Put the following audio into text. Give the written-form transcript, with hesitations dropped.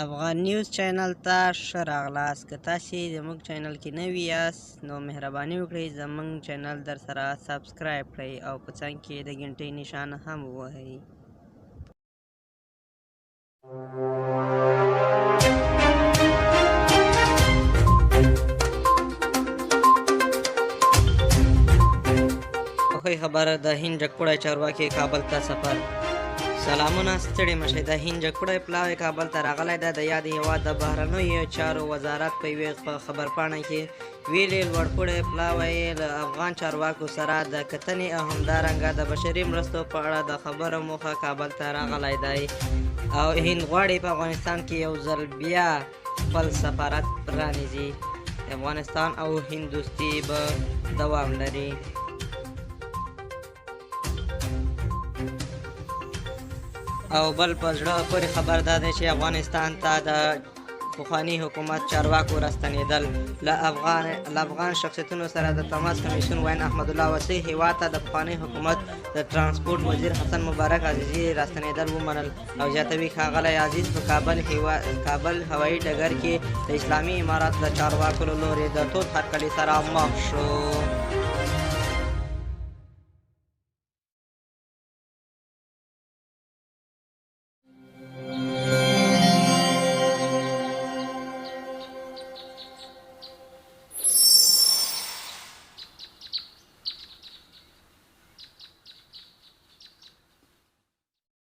افغان نیوز چینل ته ښه راغلاست. که تاسې زموږ چینل کې نوي یاست نو مهرباني وکړئ زموږ چینل در سره سبسکرایب کړئ او په څنګ کې د ګنټۍ نشان هم ووهئ. خوښۍ خبره، د هند جګپوړی چارواکي کابل ته سفر. سلامونه، ستړي مشه. د هند جګپوړی پلاوی کابل ته راغلی ده. د یاد هېواد د بهرنیو چارو وزارت په یوې خبرپاڼه کې ویلي، لوړپوړی پلاوی له افغان چارواکو سره د کتنې او همدارنګه د بشري مرستو په اړه د خبرو موخه کابل ته راغلی دی او هند غواړي په افغانستان کې یو ځل بیا خپل سفارت پرانیزي. افغانستان او هند دوستي به دوام لري. او بل په زړه پورې خبر دا دی چې افغانستان ته د پخواني حکومت چارواکو راستنېدل. له افغان شخصیتونو سره د تماس کمیسیون وین احمدالله وصي هیواد ته د پخواني حکومت د ترانسپورت وزیر حسن مبارک عزیزي راستنېدل ومنل او زیاتوي، ښاغلی عزیز په کابل هوایي ډګر کې د اسلامي امارت له چارواکو له لوري د تود هرکلي سره مخ شو.